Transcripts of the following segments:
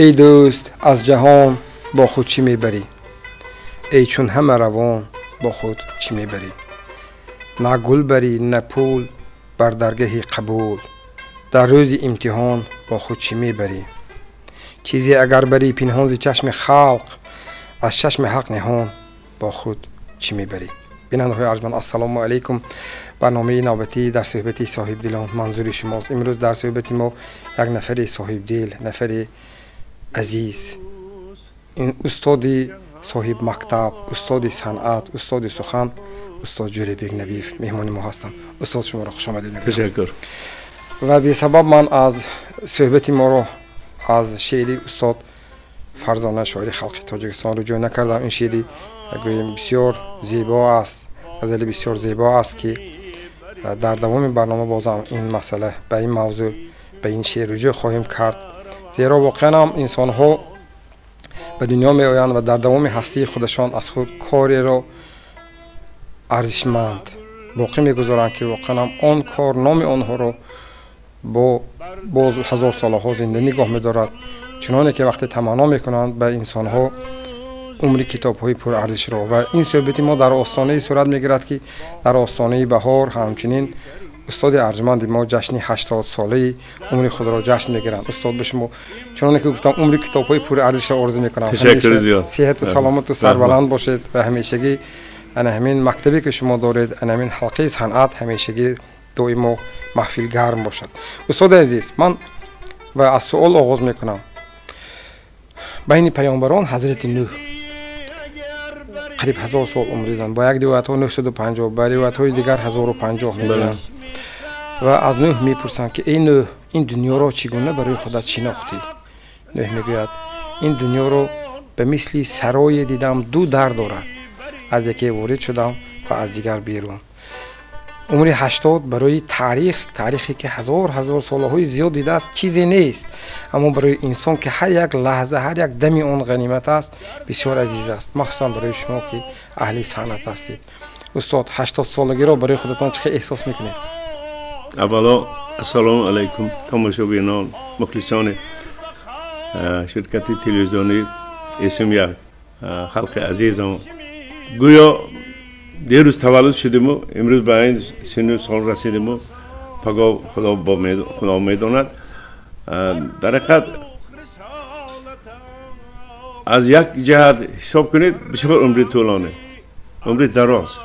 Эй дӯст, аз ҷаҳон бо худ чӣ мебарӣ? Эй чун ҳама равон бо худ чӣ мебарӣ? На гул барӣ, на пул бар даргаҳи қабул, дар рӯзи имтиҳон бо худ чӣ мебарӣ? Чизе агар барӣ пинҳон зи чашми халқ, аз чашми ҳақ ниҳон бо худ чӣ мебарӣ? Бинандаҳои арҷманд, ассалому алайкум. Барномаи навбатӣ дар суҳбати соҳибдилон манзури шумост. Имрӯз дар суҳбати мо як нафари соҳибдил, нафари азиз, ин устоди соҳибмактаб, устоди санъат, устоди сухан, устод Ҷӯрабек Набиев меҳмони мо ҳастанд. Устод, шуморо хуш омадед мегӯям. Ташаккур. Ва бесабаб ман аз суҳбати моро аз шеъри устод Фарзона, шоири халқи Тоҷикистон, рӯҷӯъ накардам. Ин шеъри гӯем бисёр зебо аст, ғазали бисёр зебо аст, ки дар давоми барнома бозам ин масъала, ба ин мавзӯъ, ба ин шеър рӯҷӯъ хоҳем кард. Зеро воқеан ҳам инсонҳо ба дунё меоянд ва дар давоми ҳастии худашон аз худ кореро арзишманд боқӣ мегузоранд, ки воқеан ҳам он кор номи онҳоро бо боз ҳазорсолаҳо зинда нигоҳ медорад. Чуноне ки вақте таманно мекунанд ба инсонҳо умри китобҳои пурарзишро. Ва ин суҳбати мо дар остонаи сурат мегирад, ки дар остонаи баҳор ҳамчунин устоди арҷманди мо ҷашни 80-солаи умри худро ҷашн мегиранд. Устод, ба шумо, чуноне ки гуфтам, умри китобҳои пурарзишро орзу мекунам. Ташаккур зиёд. Сиҳату саломату сарбаланд бошед ва ҳамешагӣ ана ҳамин мактабе ки шумо доред, ана ҳамин ҳалқаи санъат ҳамешагӣ доимо маҳфил гарм бошад. Устоди азиз, ман ва аз суол оғоз мекунам. Байни паёмбарон ҳазрати Нӯҳ қариб 1000 сол умр диданд. Бо як ривоятҳо 950, ба ривоятҳои дигар 1050 мегӯянд. Ва аз Нӯҳ мепурсанд, ки эй Нӯҳ, ин дунёро чӣ гуна барои худат шинохтӣ? Нӯҳ мегӯяд: ин дунёро ба мисли сарое дидам, ду дар дорад, аз яке ворид шудам ва аз дигар берун. Умри 80 барои таърих, таърихе ки ҳазор ҳазор солаҳои зиёд дидааст, чизе нест, аммо барои инсон, ки ҳар як лаҳза, ҳар як дами он ғанимат аст, бисёр азиз аст, махсусан барои шумо ки аҳли санъат ҳастед. Устод, 80-солагиро барои худатон чӣ хел эҳсос мекунед? Аввало ассалому алайкум тамошобинон, мухлисони ширкати телевизиони СМ1, халқи азизам. Гӯё дирӯз таваллуд шудиму имрӯз ба ин синну сол расидиму пагоҳ Худо медонад. Дар ҳақиқат аз як ҷиҳат ҳисоб кунед, бисёр умри тӯлонӣ, умри дароз.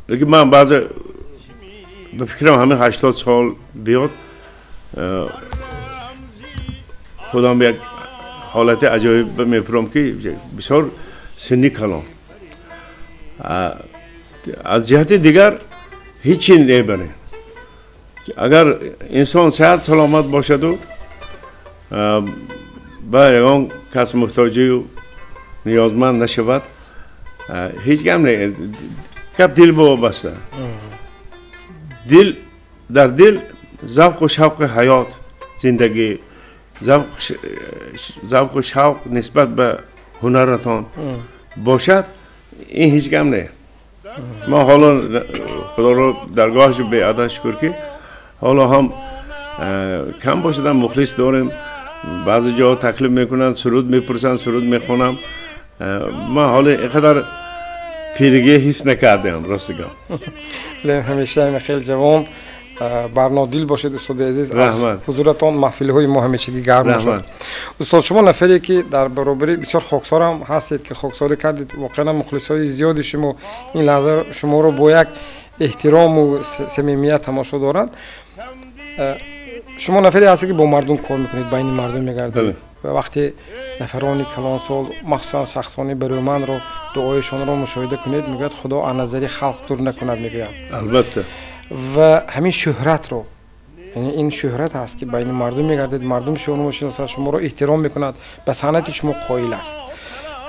Лекин ман баъзе ба фикрам ҳамин 80 сол биёд, худам як ҳолати аҷоиб мефурам, ки бисёр синни калон. Аз ҷиҳати дигар ҳеҷ чи небарем. Агар инсон сеҳат саломат бошаду ба ягон кас муҳтоҷию ниёзманд нашавад, ҳеҷ гап не. Гап дил вобаста. Дил, дар дил завқу шавқи ҳаёт, зиндагӣ, завқу шавқ нисбат ба ҳунаратон бошад, ин ҳеҷ гап не. Ман ҳоло Худоро даргоҳаш беадад шукр, ки ҳоло ҳам кам бошадам мухлис дорем. Баъзе ҷоҳо таклиф мекунанд, суруд мепурсанд, суруд мехонам. Ман ҳоло ин қадар пиригӣ ҳис накардам, рости гап. Ҳамеша хеле ҷавон барнодил бошед, устоди азиз. Раҳмат. Ҳузуратон маҳфилҳои мо ҳамешагӣ гарм бошад. Устод, шумо нафаре ки дар баробари бисёр хоксорам ҳастед, ки хоксорӣ кардед, воқеан мухлисҳои зиёди шумо ин лаҳза шуморо бо як эҳтирому самимият тамошо доранд. Шумо нафаре ҳастед, ки бо мардум кор мекунед, байни мардум мегардед ва вақте нафарони калонсол, махсусан шахсони барӯмандро дуоишонро мушоҳида кунед, мегӯяд: Худо аз назари халқ дур накунад, мегӯянд. Албатта. Ва ҳамин шӯҳратро, яъне ин шӯҳрат аст, ки байни мардум мегардед, мардум шуморо мешиносад, шуморо эҳтиром мекунад, ба санъати шумо қоил аст.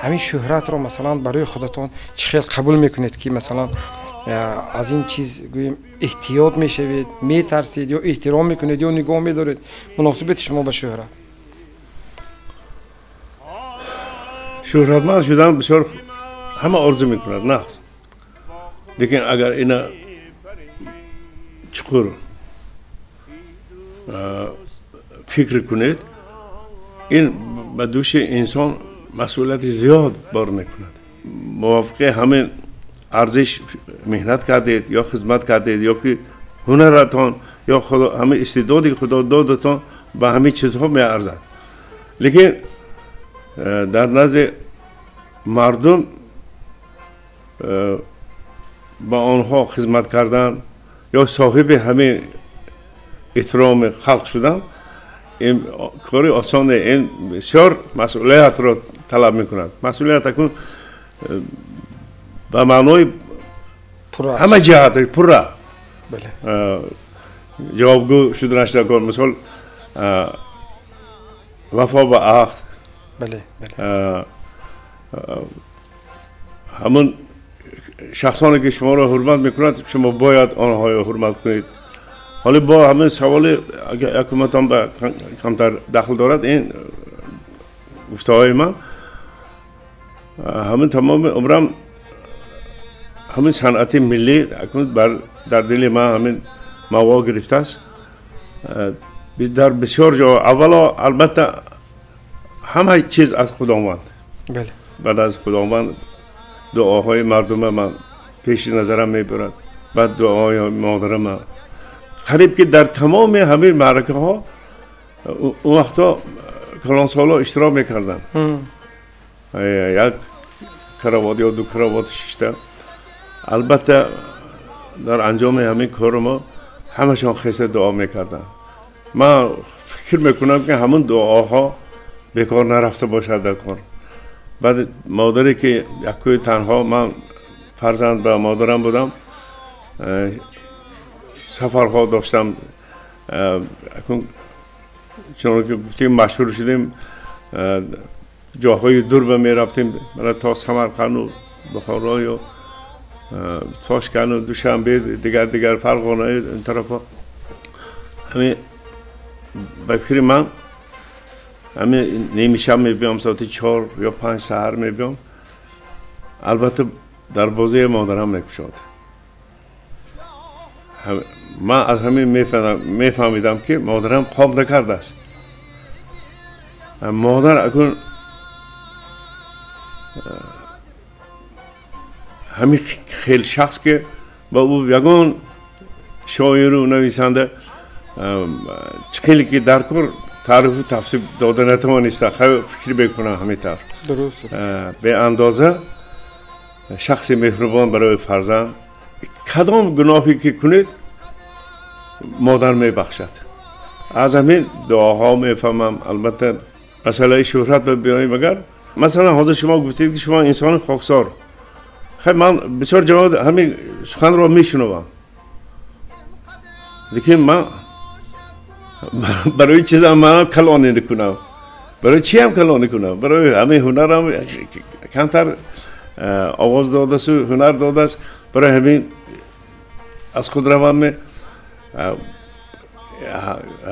Ҳамин шӯҳратро, масалан, барои худатон чӣ хел қабул мекунед, ки масалан аз ин чиз гӯем эҳтиёт мешавед, метарсед ё эҳтиром мекунед ё нигоҳ медоред? Муносибати шумо ба шӯҳрат? Шӯҳратманд шудан бисёр ҳама орзу мекунад, нағз. Лекин агар ина чуқур фикр кунед, Ин ба дӯши инсон масъулияти зиёд бор мекунад. Мувофиқи ҳамин арзиш меҳнат кардед ё хизмат кардед ё ки ҳунаратон ё ҳамин истеъдоде ки Худо додатон ба ҳамин чизҳо меарзад. Лекин дар назди мардум ба онҳо хизмат кардан ё соҳиби ҳамин эҳтироми халқ шудан ин кори осоне, ин бисёр масъулиятро талаб мекунад. Масъулият акун ба маънои ҳама ҷиҳат пурра ҷавобгӯ шуданаш дар кор. Мисол вафо ба аҳд, ҳамун шахсоне ки шуморо ҳурмат мекунад шумо бояд онҳоро ҳурмат кунед. ҳоло бо ҳамин саволи ҳукуматон ба камтар дахл дорад ин гуфтаҳои ман. Ҳамин тамоми умрам ҳамин санъати миллӣ дар дили ман ҳамин маво гирифтааст. Дар бисёр ҷо аввало албатта ҳама чиз аз Худованд, баъд аз Худованд дуоҳои мардума ман пеши назарам мебарад, баъд дуоҳои модарама. Қариб ки дар тамоми ҳамин маъракаҳо он вақто калонсоло иштирок мекарданд. Як каравот ё ду каравот шишта. Албатта дар анҷоми ҳамин кори мо ҳамашон хеста дуо мекарданд. Ман фикр мекунам ки ҳамон дуоҳо бекор нарафта бошад дар кор. Баъд модаре ки яккӯи танҳо ман фарзанд ба модарам будам, сафарҳо доштам. Чунон ки гуфтем машҳур шудем, ҷоҳои дур ба мерафтем, то Самарқанду Бухорою Тошканду Душанбе, дигар дигар Фарғонаи ин тарафҳо. Ҳамин ба фикри ман ҳамин нимшаб мебиём, соати 4 ё 5 саҳар мебиём, албатта дарвозаи модарам мекушод. Ман аз ҳамин мефаҳмидам ки модарам хоб накардааст. Модар акун ҳамин хел шахс ки ба ӯ ягон шоиру нависанда чӣ хеле ки дар кор таърифу тафсир дода натавониста, фикр мекунам ҳамин тавр. Беандоза шахси меҳрубон барои фарзанд. Кадом гуноҳе ки кунед модар мебахшад. Аз ҳамин дуоҳо мефаҳмам. Албатта масъалаи шӯҳрат ба биёем агар, масалан ҳозир шумо гуфтед ки шумо инсони хоксор. Хай ман бисёр ҷо ҳамин суханро мешунавам, лекин ман барои чизам манам калонӣ накунам. Барои чиам калонӣ кунам? Барои ҳамин ҳунарам камтар овоз додасту ҳунар додааст. Барои ҳамин аз худ равам.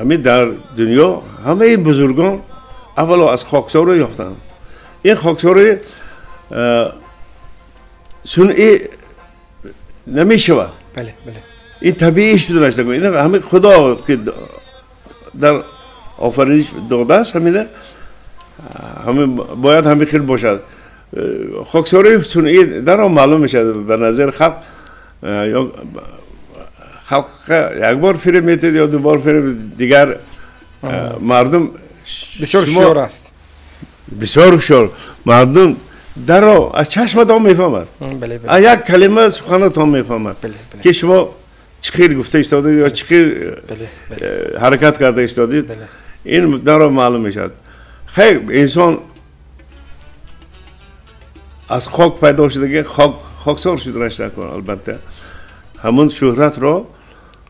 Ҳамин дар дунё ҳамаи бузургон аввало аз хоксорӣ ёфтанд. Ин хоксорӣ сунъӣ намешавад, ин табиӣ шуданаш накун. Ин ҳамин Худо ки дар офариниш додааст, ҳамина ҳамин бояд ҳамин хел бошад. Хоксории сунъӣ даро маълум мешавад ба назари халқ. Ё халққа як бор фиреб метед ё ду бор фиреб, дигар мардум бисёр ҳушёр аст. Бисёр ҳушёр мардум даро аз чашматон мефаҳмад, аз як калима суханатон мефаҳмад ки шумо чӣ хел гуфта истодед ё чӣ хел ҳаракат карда истодед. Ин даро маълум мешавад. Хайр, инсон аз хок пайдо шудаги, хоксор шуданаш накун. Албатта ҳамун шӯҳратро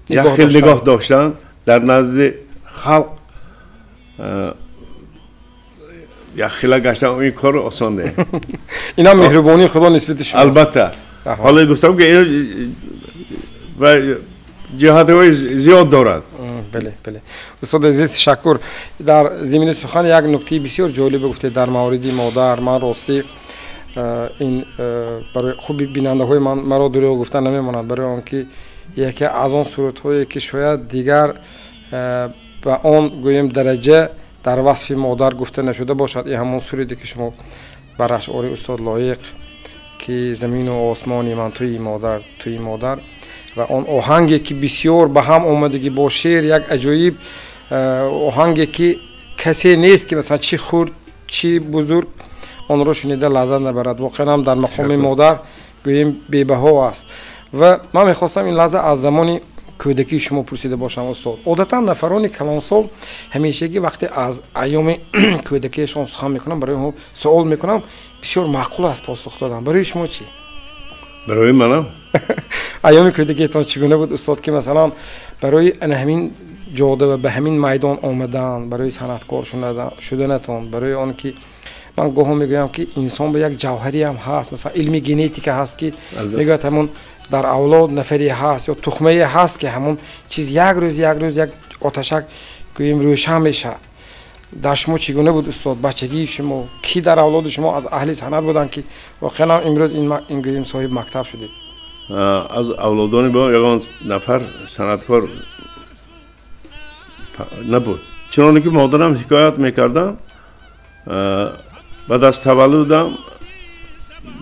як хел нигоҳ доштан дар назди халқ як хела гаштан, ин кор осон не. Инам меҳрубонии Худо нисбати шумо. Албатта. Ҳоло гуфтам ки ҷиҳатҳои зиёд дорад. Бале, бале. Устод азиз, ташаккур. Дар зимини сухан як нуктаи бисёр ҷолибе гуфтед дар мавриди модар. Ман ростӣ ин барои хуби бинандаҳои ман маро дурӯғ гуфта намемонад, барои он ки яке аз он суратҳое ки шояд дигар ба он гӯем дараҷа дар васфи модар гуфта нашуда бошад, ин ҳамон суруде ки шумо бар ашъори устод Лоиқ ки замину осмони ман туи модар, туи модар, ва он оҳанге ки бисёр ба ҳам омадагӣ бо шеър, як аҷоиб оҳанге ки касе нест ки масалан чӣ хурд чӣ бузург онро шунида лаззат набарад. Воқеан ҳам дар мақоми модар гӯем бебаҳо аст. Ва ман мехостам ин лаҳза аз замони кӯдакии шумо пурсида бошам, устод. Одатан нафарони калонсол ҳамешагӣ вақте аз айёми кӯдакиашон сухан мекунам, барои онҳо суол мекунам, бисёр маъқул аст посух додан. Барои шумо чӣ? Барои манам? Айёми кӯдакиятон чӣ гуна буд, устод, ки масалан барои ана ҳамин ҷода ва ба ҳамин майдон омадан, барои санъаткор шуданатон, барои он ки ман гоҳо мегӯям ки инсон ба як ҷавҳариам ҳаст, масалан илми генетика ҳаст ки мегӯяд ҳамон дар авлод нафаре ҳаст ё тухмае ҳаст ки ҳамон чиз як рӯз як рӯз як оташак гӯем рӯшан мешавад. Дар шумо чӣ гуна буд, устод, бачагии шумо? Ки дар авлоди шумо аз аҳли санъат буданд ки воқеан ҳам имрӯз ин гӯем соҳиби мактаб шудед? Аз авлодони мо ягон нафар санъаткор набуд. Чуноне ки модарам ҳикоят мекардам, баъд аз таваллудам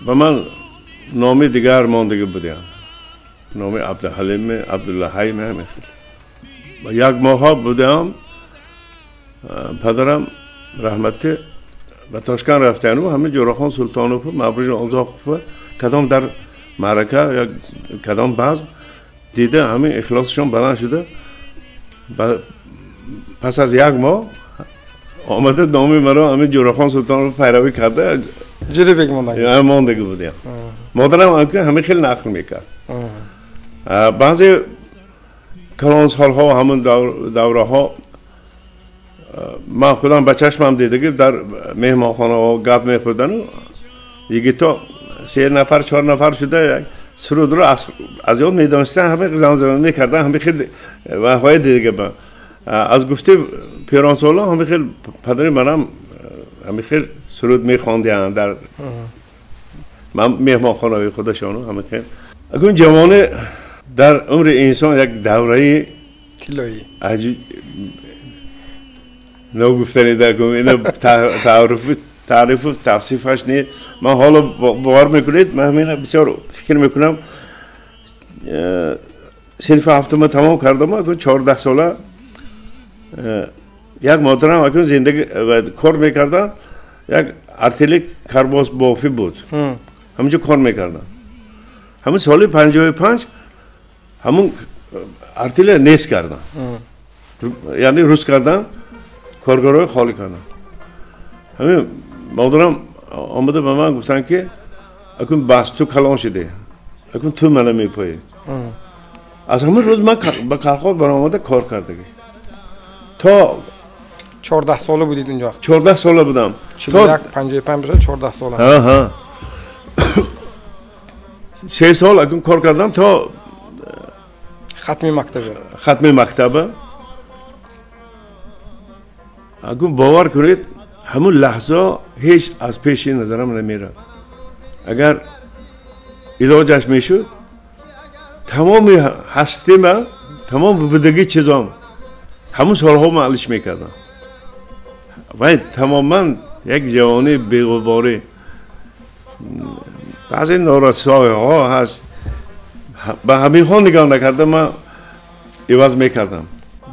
ба ман номи дигар мондагӣ будиам, номи Абдуҳалим, Абдуллаҳай мехел. Як моҳа будам, падарам раҳматӣ ба Тошканд рафтану ҳамин Ҷӯрахон Султонов, Мабруҷон Озоқов кадом дар маърака ё кадом базм дида, ҳамин ихлосшон баланд шуда, пас аз як моҳ омада номи маро ҳамин Ҷӯрахон Султонов пайравӣ карда, ҷилибек мондагӣ будиам. Модарам ҳамин хел нақл мекард. Баъзе калонсолҳо ҳамон давраҳо ман худам ба чашмам дидагӣ дар меҳмонхонаҳо гап мехӯрдану йигито се нафар чор нафар шуда як сурудро аз ёд медонистан, ҳамин замзама мекардан, ҳамин хел ваҳои дидага. Аз гуфти пиронсолон ҳамин хел падари манам ҳамин хел суруд мехондианд дар меҳмонхонаҳои худашону ҳамин хел. Акун ҷавонӣ дар умри инсон як давраи тиллоӣ ногуфтанӣ дакун, ина таърифу тавсифаш не. Ман ҳоло бовар мекунед, ман ҳамина бисёр фикр мекунам. Синфи ҳафтума тамом кардам, акун 14 сола як модарам акун зиндагӣ кор мекардам, як артели карбосбофӣ буд, ҳаминҷо кор мекардам. Ҳамин соли 55 ҳамун артелия нест кардам, яъне рӯз кардам, коргарои холӣ кардам. Ҳамин модарам омада ба ман гуфтанд ки акун бас, ту калон шудӣ, акун ту мана мепоӣ. Аз ҳамин рӯз ман ба колхоз баромада кор кардагӣ. То 14 сола будед он вақт? 14 сола будам. 41 55 бошад, 14 сола. Ҳа. 3 сол акун кор кардам то хатми мактаба. Хатми мактаба. Акун бовар кунед, ҳамун лаҳза ҳеҷ аз пеши назарам намерад. Агар илоҷаш мешуд, тамоми ҳастима, тамоми будагии чизом ҳамун солҳо ман алиш мекардам. Вай тамоман як ҷавонии беғуборӣ. Баъзе норасоиҳо ҳаст, ба ҳаминҳо нигоҳ накарда ман иваз мекардам.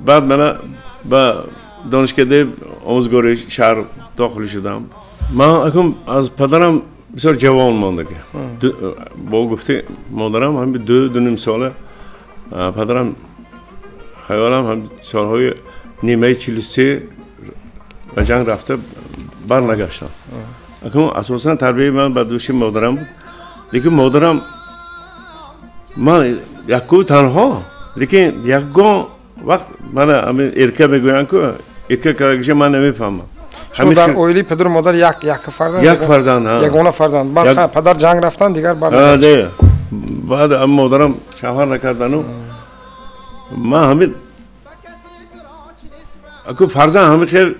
Баъд мана ба донишкадаи омӯзгории шаҳр дохил шудам. Ман акун аз падарам бисёр ҷавон мондагӣ. Бо гуфти модарам ҳамин 2-2.5 сола падарам хаёлам ҳам солҳои нимаи 43 ба ҷанг рафта барнагаштам. Акун асосан тарбияи ман ба дӯши модарам буд. Лекин модарам ман якку танҳо, лекин ягон вақт мана ҳамин эрка мегӯянд ку, эрка кардагиша ман намефаҳмам. Шумо дар оилаи падару модар як фарзанд? Як фарзанд, ҳа. Ягона фарзанд. Баъд падар ҷанг рафтан, дигар барнагашт. Не, баъд модарам шавҳар накардану ман ҳамин аку фарзанд ҳамин хел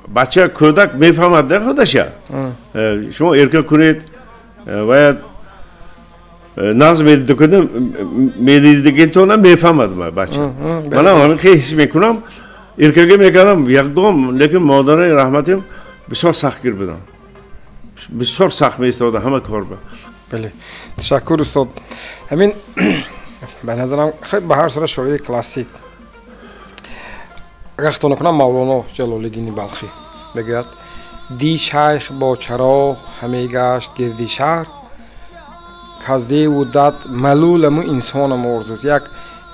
бача кӯдак мефаҳмад да худаша. Шумо эрка кунед, бояд нағз медидагитона мефаҳмад бача. Манам ҳамин хел ҳис мекунам. Эркагӣ мекардам ягон, лекин модари раҳматим бисёр сахтгир будам, бисёр сахт меистодам ҳама кор ба. Бале, ташаккур устод. Ҳамин ба назарам ба ҳар сурат шоири классик, агар хато накунам, Мавлоно Ҷалолиддини Балхӣ мегӯяд: ди шайх бо чароғ ҳамегашт гирди шаҳр, каз деву дад малуламу инсонам орзуст. Як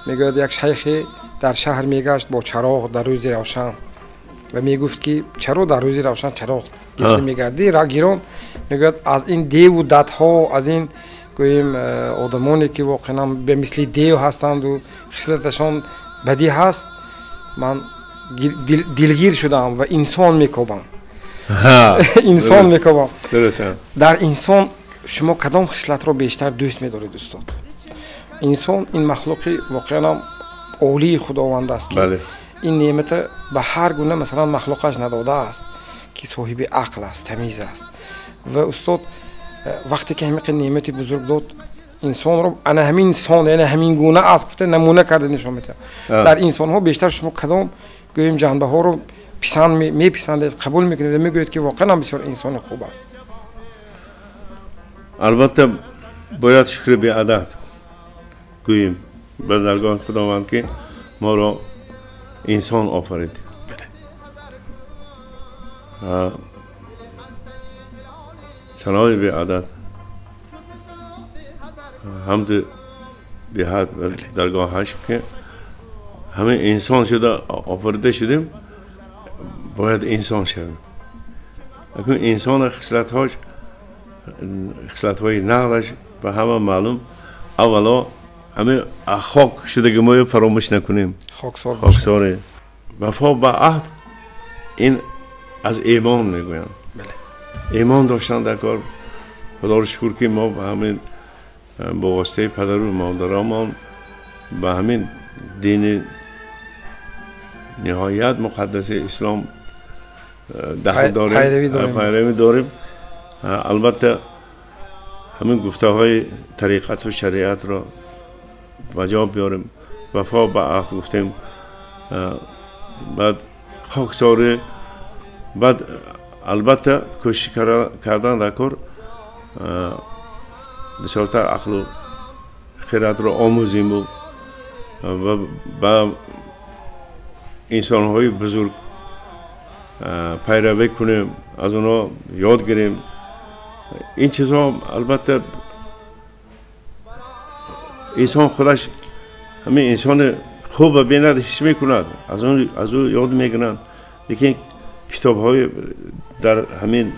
мегӯяд, як шайхе дар шаҳр мегашт бо чароғ дар рӯзи равшан ва мегуфт ки чаро дар рӯзи равшан чароғ гирифта мегардӣ гирон? Мегӯяд, аз ин деву дадҳо, аз ин гӯем одамоне ки воқеан ба мисли дев ҳастанду хислаташон бадӣ ҳаст, ман дилгир шудам ва инсон мекобам, инсон мекобам. Дар инсон шумо кадом хислатро бештар дӯст медоред, устод? Инсон ин махлуқи воқеан олии Худованд аст, ки ин неъмата ба ҳар гуна масалан махлуқаш надодааст, ки соҳиби ақл аст, тамиз аст. Ва устод, вақте ки ҳамин неъмати бузург дод инсонро, ана ҳамин инсон, яъне ҳамин гуна аст гуфта намуна карда нишон медиҳад. Дар инсонҳо бештар шумо кадом гӯем ҷанбаҳоро писанд меписандед, қабул мекунед ва мегӯед ки воқеан бисёр инсони хуб аст? Албатта, бояд шукри беадад гӯем ба даргоҳи Худованд, ки моро инсон офарид. Санои беадад, ҳамди беҳад ба даргоҳаш, ки ҳамин инсон шуда офарида шудем, бояд инсон шавем. Акун инсон хислатҳош, хислатҳои нағзаш ба ҳама маълум. Аввало ҳамин хок шудаги моё фаромӯш накунем, хоксоре. Вафо ба аҳд ин аз имон мегӯянд. Имон доштан дар кор. Худоро шукр, ки мо ба ҳамин бо воситаи падару модарамон ба ҳамин дини ниҳоят муқаддаси ислом дахл дорем, пайравӣ дорем. Албатта, ҳамин гуфтаҳои тариқату шариатро ба ҷо биёрем. Вафо ба аҳд гуфтем, баъд хоксорӣ, баъд албатта кӯшиш кардан дар кор бисёртар ақлу хиратро омӯзиму ва ба инсонҳои бузург пайравӣ кунем, аз онҳо ёд гирем. Ин чизҳо албатта инсон худаш ҳамин инсони хуба бинад, ҳис мекунад, аз ӯ ёд мегиранд. Лекин китобҳои дар ҳамин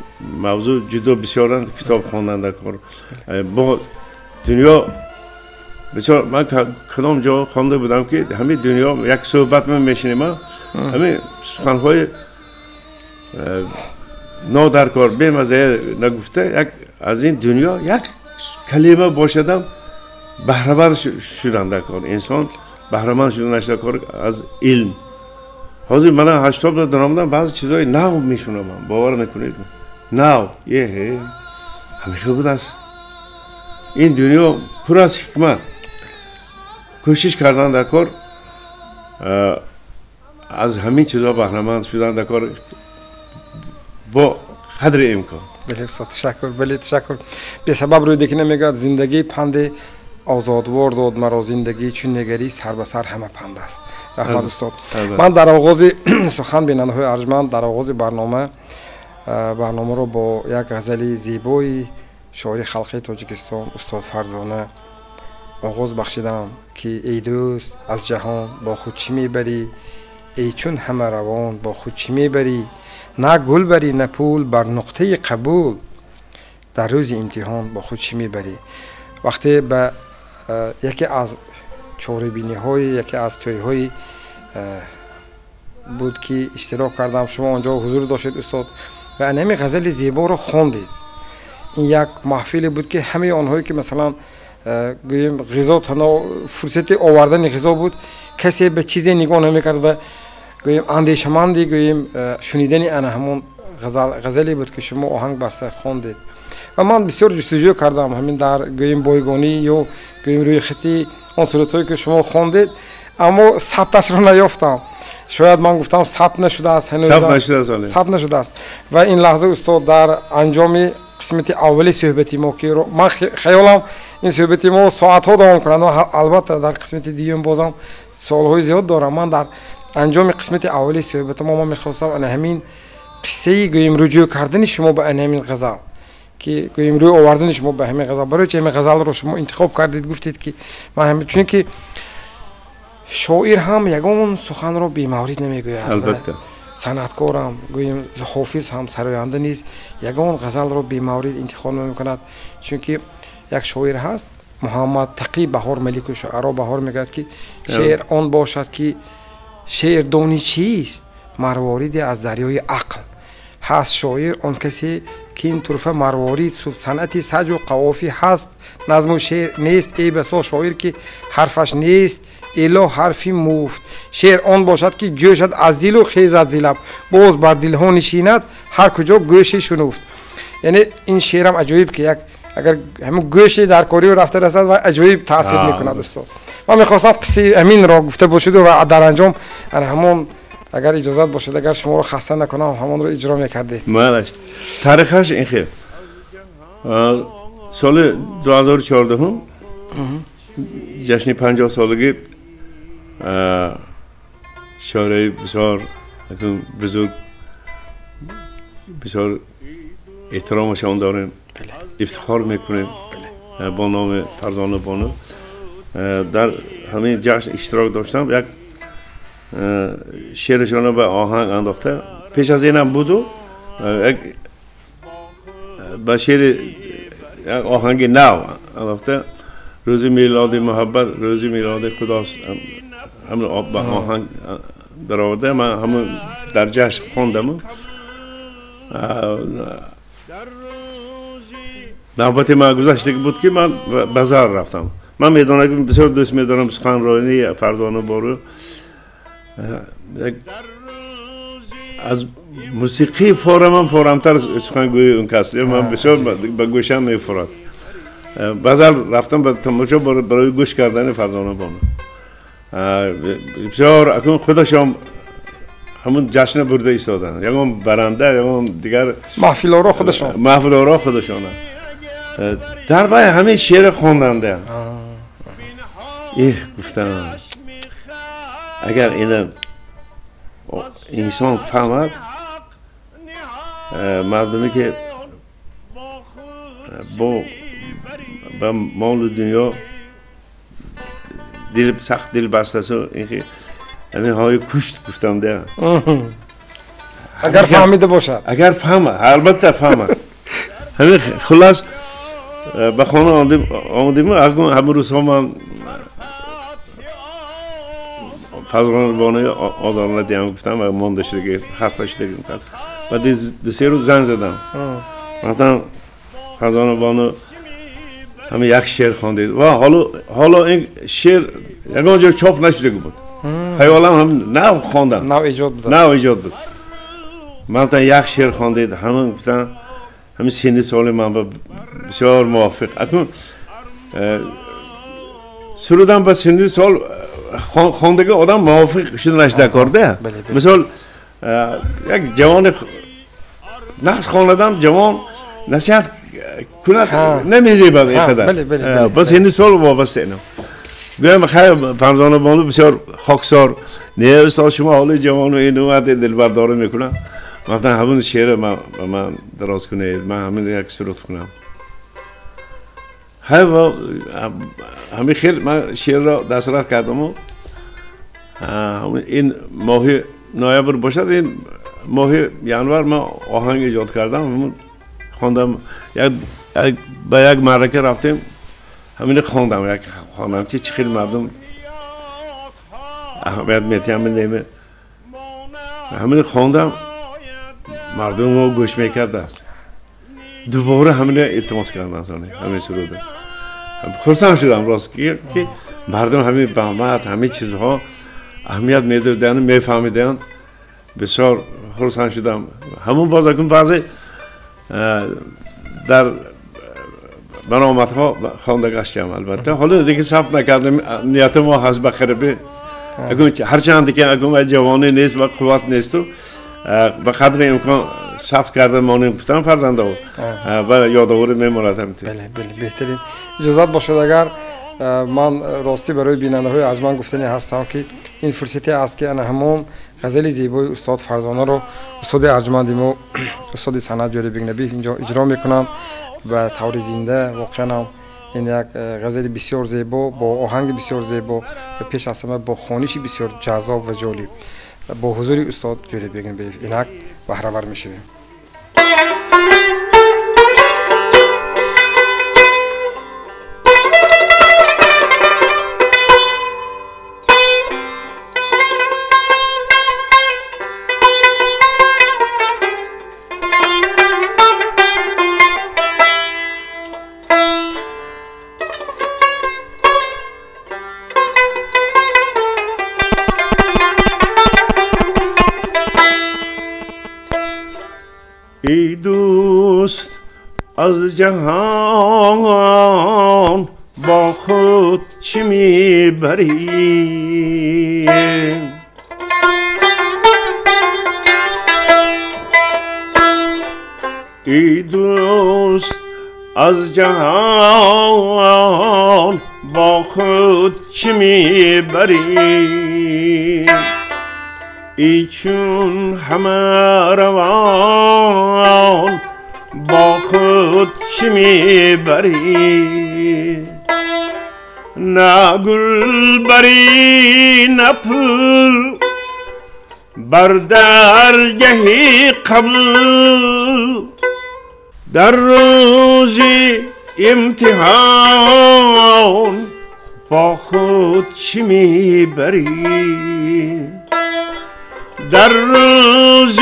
мавзӯъ ҷудо бисёранд, китоб хондан дар кор. Бо дунё бисёр ман кадом ҷо хонда будам, ки ҳамин дунё як суҳбат ма мешинем, ҳамин суханҳои нодаркор бемаззая нагуфта, як аз ин дунё як калима бошадам баҳравар шудан дар кор. Инсон баҳраманд шуданаш дар кор аз илм. Ҳозир мана 80 даромадам, баъзе чизҳои нав мешунавам, бовар мекунед, нав еҳе ҳамин хел будааст. Ин дунё пур аз ҳикмат. Кӯшиш кардан дар кор, аз ҳамин чизҳо баҳраманд шудан дар кор бо қадри имкон. Бале устод, ташаккур. Бале, ташаккур. Бесабаб Рӯдакӣ намегӯяд: зиндагӣ панди озодвор дод маро, зиндагӣ чун негарӣ сар ба сар ҳама панд аст. Раҳмат, устод. Ман дар оғози сухан, бинандаҳои арҷманд, дар оғози барномаро бо як ғазали зебои шоири халқии Тоҷикистон устод Фарзона оғоз бахшидам, ки эй дӯст, аз ҷаҳон бо худ чӣ мебарӣ, эй чун ҳама равон бо худ чӣ мебарӣ, на гул барӣ, на пул, бар нуқтаи қабул дар рӯзи имтиҳон бо худ чӣ мебарӣ. Вақте ба яке аз чорабиниҳои, яке аз тӯйҳои буд, ки иштирок кардам, шумо онҷо ҳузур доштед, устод, ва ҳамин ғазали зеборо хондед. Ин як маҳфиле буд, ки ҳамаи онҳое ки масалан гӯем ғизо, танҳо фурсати овардани ғизо буд, касе ба чизе нигоҳ намекард ва гӯем андешаманди гӯем шунидани ана ҳамон ғазале буд, ки шумо оҳанг баста хондед. Ва ман бисёр ҷустуҷӯ кардам ҳамин дар гӯем бойгонӣ ё гӯем рӯйхати он суратҳое, ки шумо хондед, аммо сабташро наёфтам. Шояд ман гуфтам сабт нашудааст, ҳанӯз сабт нашудааст. Ва ин лаҳза устод дар анҷоми қисмати аввали суҳбати мо, ки ман хаёлам ин суҳбати мо соатҳо давом кунад, албатта дар қисмати дуюм бозам суолҳои зиёд дорам. Ман дар анҷоми қисмати аввали суҳбати мо ман мехостам ана ҳамин қиссаи гӯем руҷӯъ кардани шумо ба ана ҳамин ғазал, ки гӯем рӯй овардани шумо ба ҳамин ғазал, барои чи ҳамин ғазалро шумо интихоб кардед, гуфтед ки ман ҳамин, чунки шоир ҳам ягон суханро бемаврид намегӯяд. Албатта. Санъаткорам, гӯем ҳофиз ҳам, сароянда низ ягон ғазалро бемаврид интихоб намекунад. Чунки як шоир ҳаст, Муҳаммад Тақӣ Баҳор, Малику шуаро Баҳор, мегӯяд ки шеър он бошад ки шеър дони чист, марвориде аз дарёи ақл. Ҳаст шоир он касе ки ин турфа марворид санъати саҷу қавофӣ ҳаст, назму шеър нест, эй басо шоир ки ҳарфаш нест, эло ҳарфи муфт. Шеър он бошад ки ҷӯшад аз дилу хезад зилаб, боз бар дилҳо нишинад ҳар куҷо гӯши шунуфт. Яъне ин шеърам аҷоиб ки як агар ҳамун гӯши дар корию рафта расад ва аҷоиб таъсир мекунад. Устод, ман мехостам қиссаи ҳаминро гуфта бошиду ва дар анҷом ана ҳамон, агар иҷозат бошад, агар шуморо хаста накунам, ҳамонро иҷро мекардед. Малаш. Таърихаш ин хел. Соли 2014 ҷашни 50 солаги шоираи бисёр бузург, бисёр эҳтиромашон дорем, ифтихор мекунем бо номи Фарзона Бону. Дар ҳамин ҷашн иштирок доштам, як шеърашонро ба оҳанг андохта. Пеш аз инам буду як ба шеъри як оҳанги нав андохта. Рӯзи милоди муҳаббат, рӯзи милоди худост, ҳамин ба оҳанг дароварда. Ман ҳамун дар ҷашн хондаму навбати ман гузаштаги буд ки ман ба зал рафтам. Ман медонам ки бисёр дӯст медорам суханронии Фарзона Бону. Аз мусиқии форамам форамтар сухангӯи он кас, ман бисёр ба гӯшам мефурад. Ба зал рафтам ба тамошо барои гӯш кардани Фарзона Бону. Бисёр акун худашон ҳамун ҷашна бурда истоданд, ягон баранда, ягон дигар маҳфилоро худашон, маҳфилоро худашон. Дар вай ҳамин шеър хонданда эҳ гуфтам, агар ина инсон фаҳмад, мардуме ки бо ба молу дунё дил сахт дил бастасу, ҳамин ҳои кушт гуфтам да. Агар фаҳмида бошад, агар фаҳма, албатта фаҳма. Ҳамин хулас ба хона омадем. Ҳамин рӯзҳо ман Фарзона Бону озор надиҳам гуфтам ва монда шудаги, хаста шудаги. Баъд ду се рӯз занг задам, гуфтам Фарзона Бону ҳамин як шеър хондед ва ҳоло ин шеър ягон ҷо чоп нашудаги буд, хаёлам ҳам нав хондам, нав эҷод буд, нав эҷод буд. Ман гуфтам як шеър хондед, ҳамин гуфтам ҳамин синни соли ман ба бисёр мувофиқ. Акнун сурудам ба синни сол хондаги одам мувофиқ шуданаш дар корда. Мисол, як ҷавони нақс хонадам, ҷавон насиҳат кунад, намезебад ин қадар. Ба синни сол вобаста инам. Гӯям хайр, Фарзона Бону бисёр хоксор, не устод, шумо ҳоли ҷавону ину дилбардорӣ мекунам. Гуфтам ҳамин шеър ба ман дароз кунед, ман ҳамин як суруд кунам. Хайр, ҳамин хел ман шеърро дастрас кардаму ин моҳи ноябр бошад, ин моҳи январ ман оҳанг эҷод кардам, хондам. Ба як маърака рафтем, ҳамин хондам, як хондам чи хел мардум аҳамият метиҳам неме. Ҳамин хондам, мардум гӯш мекардааст. Дубора ҳамин илтимос карданд, ҳамин суруда. Хурсанд шудам рост ки мардум ҳамин баҳмат, ҳамин чизҳо аҳамият медоданд, мефаҳмиданд. Бисёр хурсанд шудам. Ҳамун боз акун баъзе дар баромадҳо хонда гаштам. Албатта, ҳоло дига сабт накардем, нияти мо ҳаст ба қариби Ҳарчанд ки ҷавонӣ нест ва қувват несту, ба қадри имкон сабт карда монем гуфтам фарзандао ва ёдоворӣ мемонад. Бале, бале, беҳтарин. Иҷозат бошад, агар ман ростӣ барои бинандаҳои арҷманд гуфтанӣ ҳастам, ки ин фурсате аст, ки ана ҳамон ғазали зебои устод Фарзонаро устоди арҷманди мо, устоди санъат Ҷӯрабек Набиев инҷо иҷро мекунанд ба таври зинда. Воқеан ҳам ин як ғазали бисёр зебо, бо оҳанги бисёр зебо ва пеш аз ҳама бо хониши бисёр ҷаззоб ва ҷолиб, бо ҳузури устод Ҷӯрабек Набиев инак баҳравар мешавем. ای دوست از جهان با خود چی میبری؟ ای دوست از جهان با خود چی میبری؟ ای چون همه روان با خود چی میبری؟ نه گل بری نه پول بر درگه قبول، در روز امتحان با خود چی میبری؟ در روز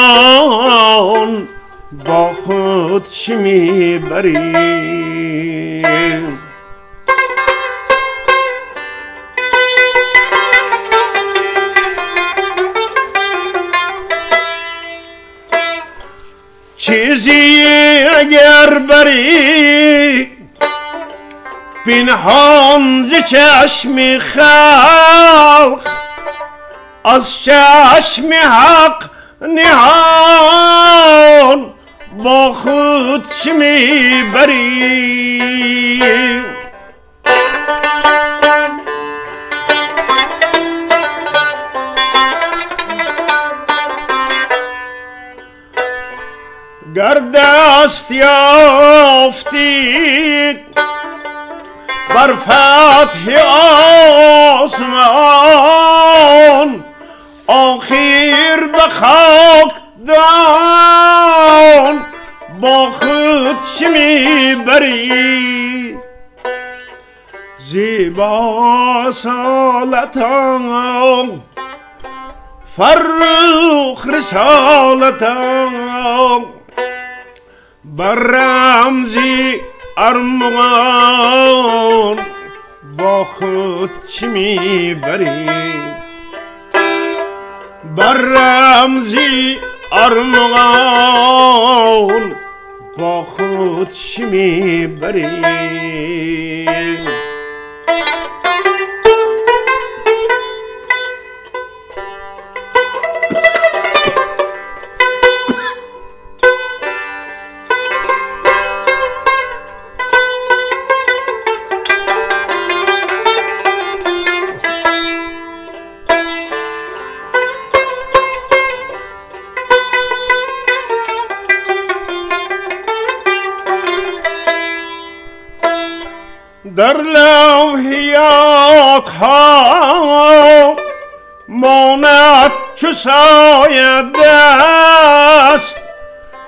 امتحان با خود چی میبری؟ چیزی اگر بری پنهان ز چشم خلق، از چشم حق نهان با خود چی میبری؟ گر دست یافتی بر فتح آسمان، آخر به خاک دان با خود چی میبری؟ زیبا سالتان فرخ رسالتان، بر رمزی ارمغان با خود چی میبری؟ بر رمزی ارمغان با خود چی میبری؟ در لوحیات ها ماند چو سایه دست،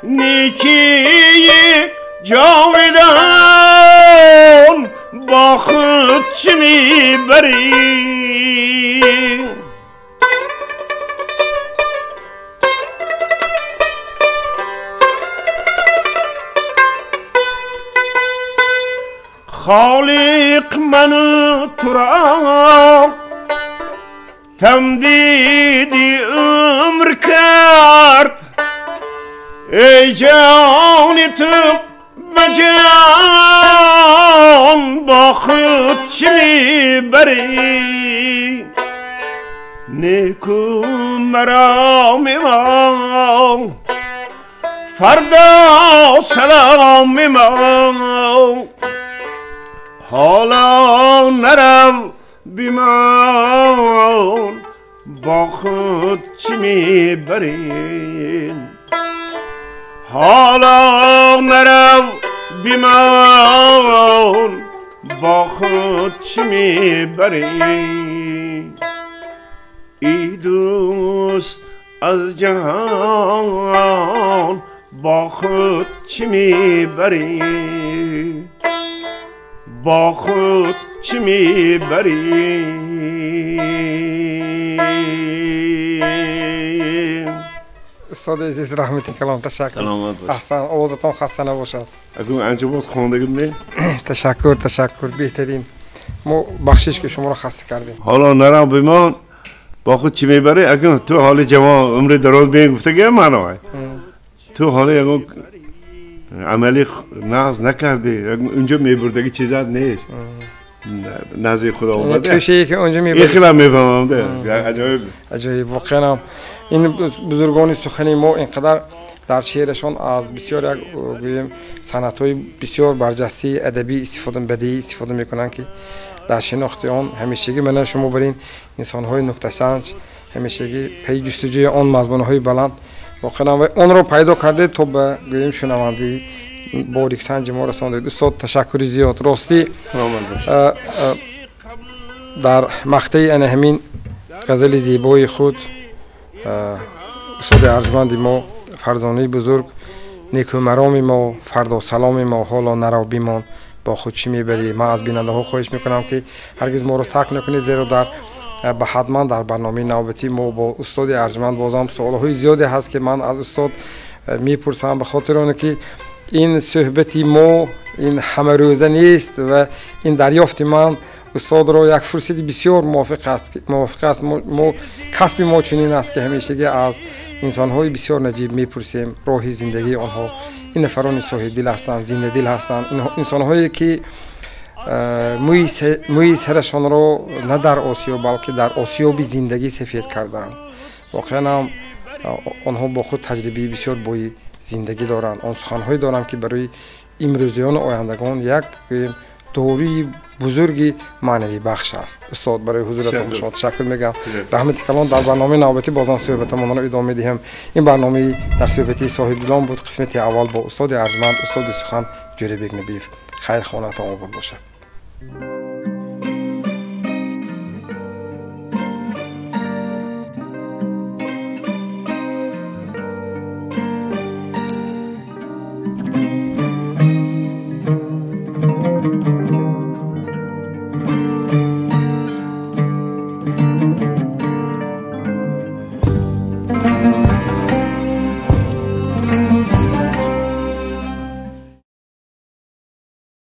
نیکی جاودان با خود چی میبری؟ خالق من تو را تمدید عمر کرد، ای جان تو به جهان با خود چی میبری؟ نیکو مرام ما، فردا سلام ما، حالا نرو بیمان با خود چی میبری؟ حالا نرو بیمان با خود چی میبری؟ ای دوست از جهان با خود چی میبری؟ با خود چی میبری؟ استاد عزیز رحمتی کلام، تشکر. احسن، آوازتان خسته نباشد. از اون انجا باز خواندگی. تشکر تشکر، بهترین. ما بخشش که شما رو خسته کردیم. حالا نرم بیمان با خود چی میبری؟ اگه تو حال جوان عمر دراز بین گفتگی معناه. تو حالا یگان عملی نقض نکردی، اونجا میبردگی چیزات نیست. نزد خدا اومده. توشه که اونجا میبرد. این خیلی میفهمم ده. عجایب. عجایب واقعا. این بزرگان سخنی ما اینقدر در شعرشان از بسیار یک گوییم صنعت‌های بسیار برجسته ادبی استفاده بدیعی استفاده میکنن که در شناخت آن همیشگی من شما برین انسان‌های نکته‌سنج همیشگی پی جستجوی آن مضمون‌های بلند واقعا و آن رو پیدا کرده تا به گوییم شنوندی باریک سنج ما رساندید. استاد تشکر زیاد. راستی در مقطع ان همین غزل زیبای خود استاد ارجمند ما فرزانه بزرگ نیکو مرام ما فردا سلام ما حالا نرو بیمان با خود چی میبری، من از بیننده ها خواهش میکنم که هرگز ما رو ترک نکنید، زیرا در به حتما در برنامه نوبتی ما با استاد ارجمند بازم سوال های زیادی هست که من از استاد میپرسم، به خاطر اون که این صحبتی ما این همه روزه نیست و این دریافت من استاد رو یک فرصت بسیار موافق است. ما کسب ما چنین است که همیشگی از انسان‌های بسیار نجیب میپرسیم راه زندگی آنها. این نفران صاحب دل هستند، زنده دل هستند، این انسان‌هایی که موی سرشان رو نه در آسیا بلکه در آسیاب زندگی سفید کردند. واقعا هم آنها با خود تجربه بسیار بای زندگی دارند، آن سخن‌هایی دارند که برای امروزیان و آیندگان یک دوری بزرگی معنوی بخش است. استاد برای حضورتان شما تشکر میگم. رحمت کلان. در برنامه نوبتی بازم صحبتمان را ادامه میدهیم. این برنامه در صحبتی صاحب دلان بود، قسمت اول با استاد ارجمند استاد سخن جورابک نبیف. خیر خانه‌تان آباد باشد.